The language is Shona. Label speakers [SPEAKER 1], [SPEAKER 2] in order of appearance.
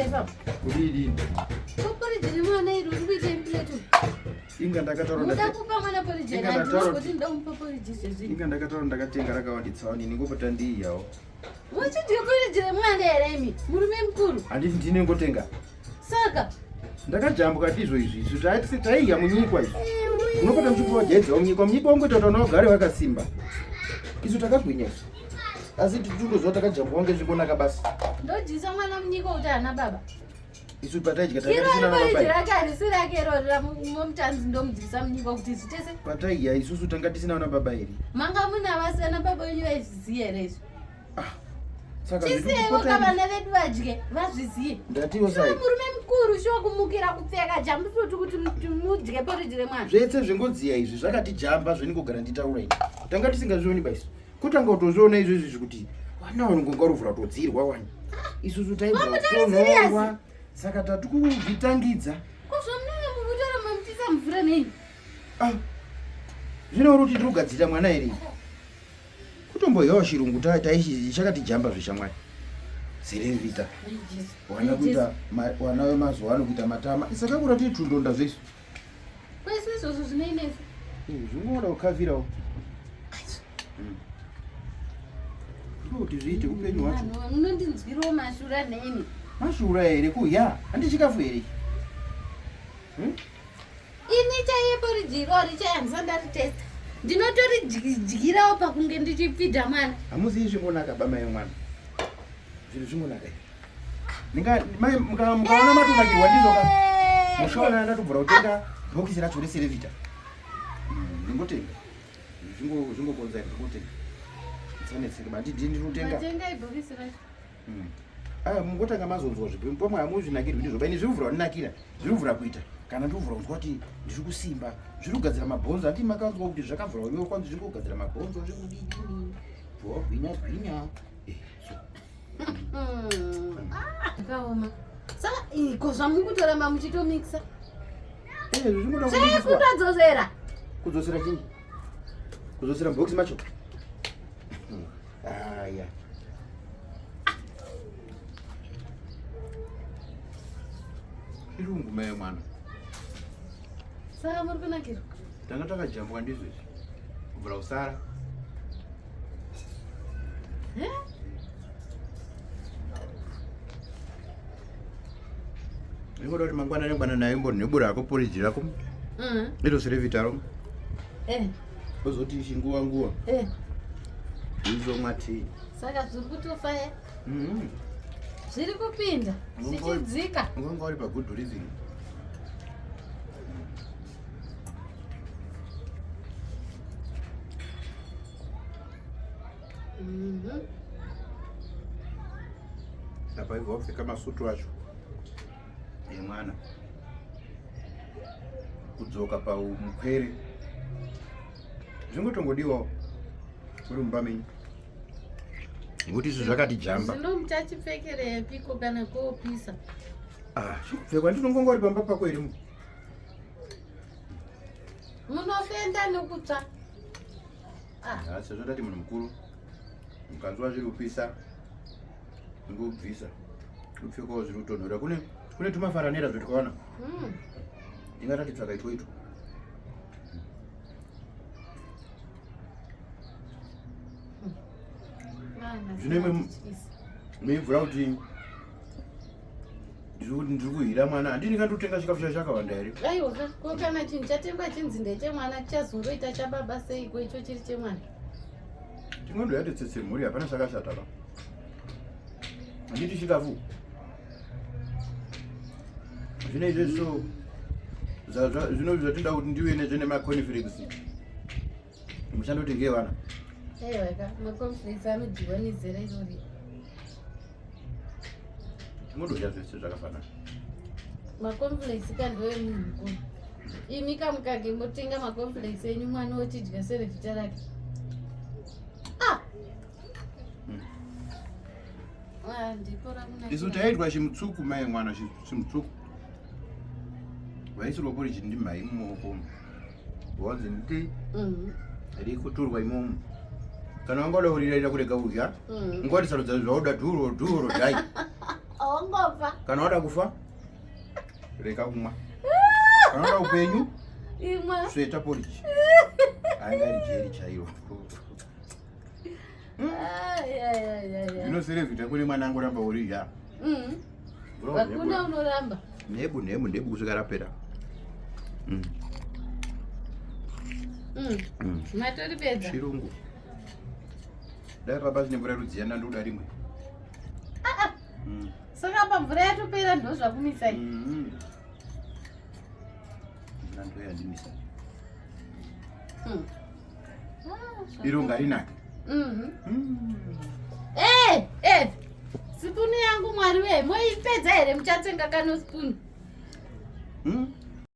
[SPEAKER 1] kuita ipapo?
[SPEAKER 2] Kudii?
[SPEAKER 1] Ko porridge remwana iri uri kuita implate.
[SPEAKER 2] Inga ndakataura
[SPEAKER 1] Muda kupa mwana porridge
[SPEAKER 2] Inga
[SPEAKER 1] here?
[SPEAKER 2] ndataura-
[SPEAKER 1] Kuti ndoda kumupa porridge izvezvi.
[SPEAKER 2] Inga ndakataura ndakatenga rakawanditsawo nini ngopota ndiiyawo.
[SPEAKER 1] Muchidya porridge remwana here imi? Murume mukuru.
[SPEAKER 2] Handiti ndini ngotenga.
[SPEAKER 1] Saka
[SPEAKER 2] Ndakajambuka ndizvo izvi izvi taiti taiya munyikwa izvi. Unopota muchipuwa jaidza munyikwa munyikwa ungoita kuti vana vagare vakasimba. Isu takagwinya isu. Asi tikungoziva takajambuka ngezvingonaka basi.
[SPEAKER 1] ndodyisa mwana munyika kuti haana baba.
[SPEAKER 2] Isu pataidya
[SPEAKER 1] Iro
[SPEAKER 2] tanga tisina
[SPEAKER 1] porridge
[SPEAKER 2] baba.
[SPEAKER 1] rake harisi rake irori ramutanzi ndomudyisa munyika kuti isu tese.
[SPEAKER 2] Pataidya isusu tanga tisina vana baba here.
[SPEAKER 1] Manga muna vasana baba wenyu vaizviziva here izvi?
[SPEAKER 2] Ah. Saka
[SPEAKER 1] Chiseiwo ka vana vedu vadye vazvizive.
[SPEAKER 2] Ndatiwo
[SPEAKER 1] Shuwa
[SPEAKER 2] sai.
[SPEAKER 1] murume mukuru shuwa kumukira kupfeka jambusutu kuti mudye porridge remwana.
[SPEAKER 2] Zvese zvengodziya izvi zvakatijamba zveningogara nditaura ini. Tanga tisingazvioni baisu. Kutanga kutozviona izvo izvi kuti vana vanongonga ruvhura kutodzirwa wani. Isusu taibva
[SPEAKER 1] Vamwe tari
[SPEAKER 2] kutonhorwa. Saka tatikuzvitangidza.
[SPEAKER 1] Ko zvamunenge mukutora mamutisa mvura nei?
[SPEAKER 2] Ah. Zvino uri kuti tiri kugadzirira mwana here? Kutomboyawo chirungu taichi chakatijamba zveshamwari. Zerevita. Wana kuita wana wemazuva ano kuita matama. Saka kura tiri tundonda zvesu.
[SPEAKER 1] Kwese izvozvo zvinoinesa.
[SPEAKER 2] Zvingoda kukavirawo. Kuti zviite upenyu hwacho.
[SPEAKER 1] Vanhu munondinzwirawo mashura nemi.
[SPEAKER 2] Mashura here kuya? Handi chikafu here? Hmm?
[SPEAKER 1] Ini chaiye porridge irori chaiye handisati ndaritesta. Ndinotoridyirawo pakunge ndichipfidha mwana.
[SPEAKER 2] Hamuzivi zvingonaka ba mai mwana. Zvinhu zvingonaka izvi. Ndinga mai mukaona matonakirwa ndizvo ka. Mushaona ndatobvura kutenga bhokisi racho reserevita. Ndingotenga. Zvingo zvingokonza ndingotenga. Tsanetseke ba ndidi ndinotenga.
[SPEAKER 1] Matenga ibhokisi racho.
[SPEAKER 2] Aya mungotanga mazonzwa zvipi pamwe hamuzvinakirwi ndizvo baini zviri kuvhura kundinakira zviri kuvhura kuita kana ndiri kuvhura kunzwa kuti ndiri kusimba zviri kugadzira mabhonzo handii makanzwa kuti zvakavhura uyo kwanzi zviri kugadzira mabhonzo zviri kudidini bva gwinya eh, so
[SPEAKER 1] Zvakaoma. Saka iko zvamukutoramba muchitomikisa.
[SPEAKER 2] Eh, zvinoda
[SPEAKER 1] Sei
[SPEAKER 2] kumikiswa.
[SPEAKER 1] kutodzosera?
[SPEAKER 2] Kudzosera chii? Kudzosera mubhokisi macho? Aya. Chirungu mai mwana.
[SPEAKER 1] Saka muri kunakirwa?
[SPEAKER 2] Tanga takajambuka ndizvo izvi. Kubvira kusara.
[SPEAKER 1] Eh?
[SPEAKER 2] Ndingoda kuti mangwana nengwana nayo imbonhebura hako porridge rako. Iro serevitaro.
[SPEAKER 1] Eh.
[SPEAKER 2] Ozoti chinguva nguva.
[SPEAKER 1] Eh.
[SPEAKER 2] Uzomwa tea.
[SPEAKER 1] Saka zviri kutofaya. Zviri kupinda. Zvichidzika.
[SPEAKER 2] Ungonga uri pa good living. Apa ibva wapfeka masutu acho emwana kudzoka paumukwere zvingotongodiwawo uri mumba menyu nekuti izvo zvakati jamba
[SPEAKER 1] Zvino muchachipfekerepiko kana kopisa?
[SPEAKER 2] Ah, chikupfekwa ndinongonga uri pamba pako here mu
[SPEAKER 1] Munofenda nekutsva.
[SPEAKER 2] Ah. Sezvo ndati munhu mukuru mukanzwa zviri kupisa ngobvisa upfekawo zviri kutonhora kune kune tumafaranera zvetikaona ndingatati tsvaka itwo itwo Zvino imwe muibvura kuti ndiri kuhira mwana handini kandotenga chikafu chacho chakawanda here?
[SPEAKER 1] Aiwa ko kana chinhu chatengwa chinzi ndechemwana chichazongoita chababa seiko icho chiri chemwana?
[SPEAKER 2] Tingondoya titsetse mhuri hapana chakashata pa. Handiti chikafu. Zvino izvezvo zvino zvatinoda kuti ndive nezve nemaconflicts. Muchandoti ngevana.
[SPEAKER 1] Aiwa ka maconflicts anodyiwa nezera irori.
[SPEAKER 2] Tingodya zvese zvakafanana.
[SPEAKER 1] Maconflicts ka ndoe munhu mukuru. Imi kamukage motenga maconflicts enyu mwana ochidya serevhita rake. Ah! Ah, ndipo rakunakira.
[SPEAKER 2] Isu taitwa chimutsuku mai mwana chimutsuku. Vaisirwa porridge ndimai mumaoko. Wanzi nditi rikuturwa imomo. Kana wanga uda kuriraira kurega kudya, ungati sarudza zvauda dhuro dhuro dai.
[SPEAKER 1] Wangofa.
[SPEAKER 2] Kana wada kufa reka kumwa. Kana wada upenyu
[SPEAKER 1] imwa.
[SPEAKER 2] Sveta porridge. Anga iri jeri chairo. Zvinoserevhita kune mwana angoramba uri ya.
[SPEAKER 1] Hakuna unoramba.
[SPEAKER 2] Nebu nebu nebu kusvika rapera.
[SPEAKER 1] Matoripedza.
[SPEAKER 2] Chirungu. Dai papa zvine mvura rudziya ndandoda rimwe.
[SPEAKER 1] Ah ah. Saka pa mvura yatopera ndozvakumisai.
[SPEAKER 2] Mvura ndo yandimisa. Iro ngarinake.
[SPEAKER 1] Eh, eh. Sipunu yangu Mwari we, moipedza here muchatsenga kano sipunu?